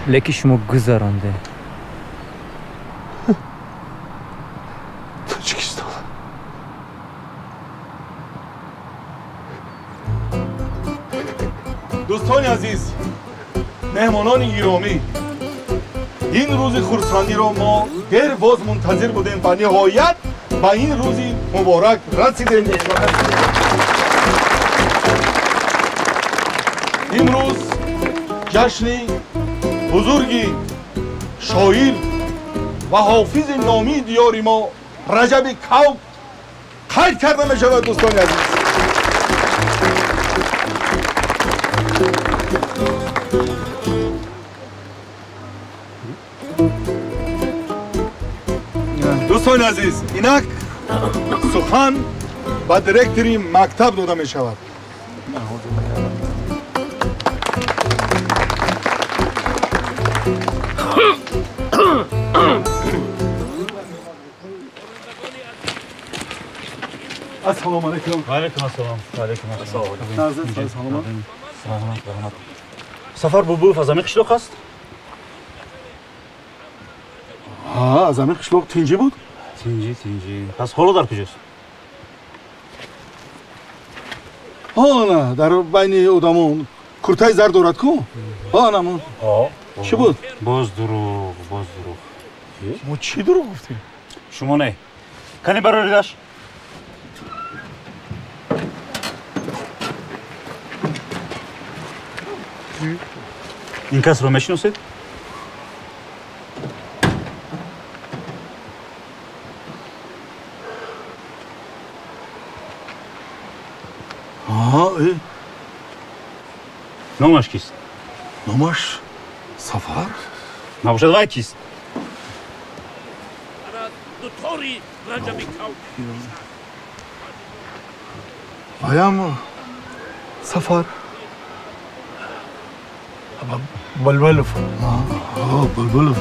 Лекин шумо гузаронде. Тоҷикистон. Дӯстони азиз, меҳмонони гиромӣ, ин рӯзи хурсандиро мо дер боз мунтазир будем ва ниҳоят ба ин рӯзи муборак расидем. Имрӯз ҷашни бузурги шоир ва ҳофизи номии диёри мо Раҷаби Кавк қайд карда мешавад, дӯстони азиз. Дӯстони азиз, инак сухан ба директори мактаб дода мешавад. Ассалому алайкум. Ва алайкум ассалом. Ва алайкум ассалом. Салом. Саломат, раҳмат. Сафар Бубуев аз ҳамин қишлоқ аст? Ҳа, аз ҳамин қишлоқ. Тинҷӣ буд? Тинҷӣ, тинҷӣ. Пас ҳоло дар куҷост? Ана, дар байни одамон куртаи зар дорад ку? Анамон. Чӣ буд? Боз дурӯғ, боз дурӯғ. Мо чӣ дурӯғ гуфтем? Шумо не. Кани бароридаш? Ин касро мешиносед? Номаш кист? Номаш Сафар? Набошад, вай кист? Ваям Сафар. Балбалов. Балбалов.